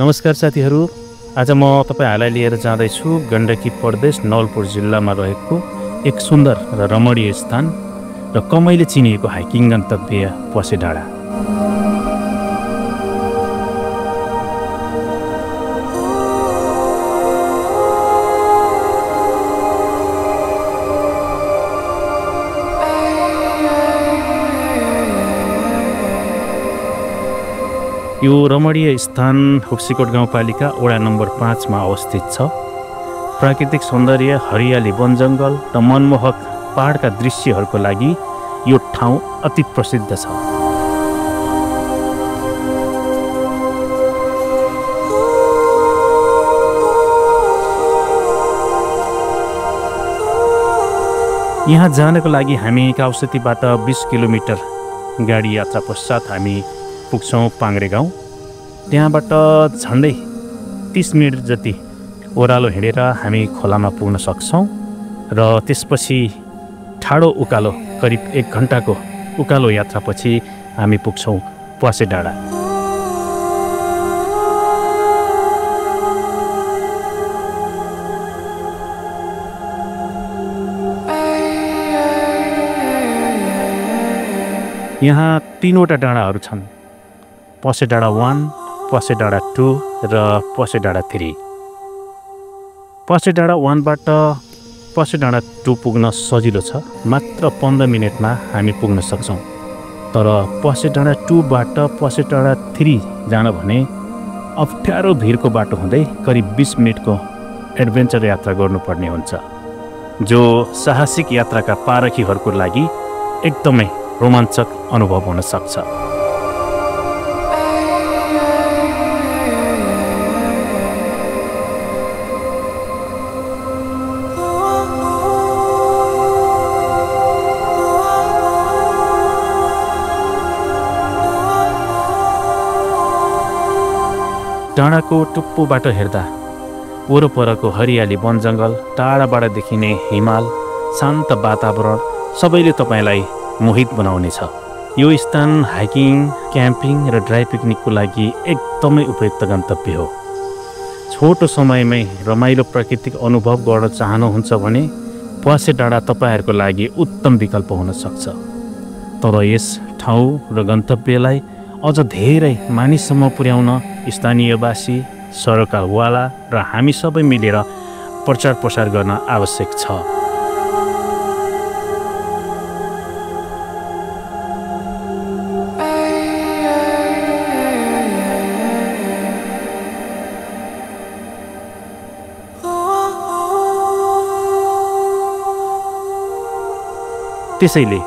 नमस्कार साथीहरू, आज म तपाईहरुलाई लिएर जाँदैछु गण्डकी प्रदेश नवलपुर जिल्लामा रहेको एक सुन्दर र रमणीय स्थान र कमैले चिनिएको हाइकिङ गन्तव्य पसे डाँडा। यो रमणीय स्थान हुक्सीकोट गाउँपालिका वडा नम्बर 5 मा अवस्थित छ। प्राकृतिक सौन्दर्य, हरियाली, वनजङ्गल र मनमोहक पहाडका दृश्यहरूको लागि यो ठाउँ अति प्रसिद्ध छ। यहाँ जानको लागि हामी काउसेतीबाट 20 किलोमिटर गाडी यात्रा पश्चात हामी पुग्छौँ पाङ्ग्रे गाउँ। त्यहाँबाट झन्डै 30 मिनट जति ओह्रालो हिँडेर हामी खोलामा पुग्न सक्छौँ र त्यसपछि ठाडो उकालो करिब 1 घण्टाको उकालो यात्रापछि हामी पुग्छौँ पसे डाँडा। यहाँ 3वटा डाँडाहरू छन्, पसे डाँडा 1, पसे डाँडा 2 र पसे डाँडा 3। पसे डाँडा 1 बाट पसे डाँडा 2 पुग्न सजिलो छ, मात्र 15 मिनेटमा हामी पुग्न सक्छौँ। तर पसे डाँडा 2 बाट पसे डाँडा 3 जान भने अप्ठ्यारो भिरको बाटो हुँदै करिब 20 मिनेटको एडभेन्चर यात्रा गर्नुपर्ने हुन्छ, जो साहसिक यात्राका पारखीहरूको लागि एकदमै रोमाञ्चक अनुभव हुन सक्छ। डाँडाको टुप्पोबाट हेर्दा वरपरको हरियाली, वनजङ्गल, टाढाबाट देखिने हिमाल, शान्त वातावरण सबैले तपाईलाई मोहित बनाउनेछ। यो स्थान हाइकिङ, क्याम्पिङ र ड्राई पिकनिकको लागि एकदमै उपयुक्त गन्तव्य हो। छोटो समयमै रमाइलो प्राकृतिक अनुभव गर्न चाहनुहुन्छ भने पसे डाँडा तपाईहरूको लागि उत्तम विकल्प हुन सक्छ। तर यस ठाउँ र गन्तव्यलाई अझ धेरै मानिससम्म पुर्याउन स्थानीयवासी, सरकारवाला र हामी सबै मिलेर प्रचार प्रसार गर्न आवश्यक छ। त्यसैले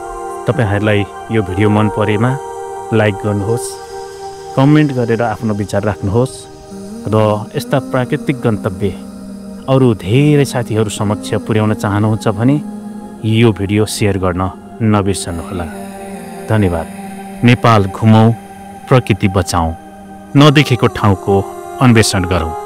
तपाईहरुलाई यो भिडियो मन परेमा लाइक गर्नुहोस्, कमेन्ट गरेर आफ्नो विचार राख्नुहोस् र यस्ता प्राकृतिक गन्तव्य अरू धेरै साथीहरू समक्ष पुर्याउन चाहनुहुन्छ भने यो भिडियो शेयर गर्न नबिर्सनुहोला। धन्यवाद। नेपाल घुमौँ, प्रकृति बचाउँ, नदेखेको ठाउँको अन्वेषण गरौँ।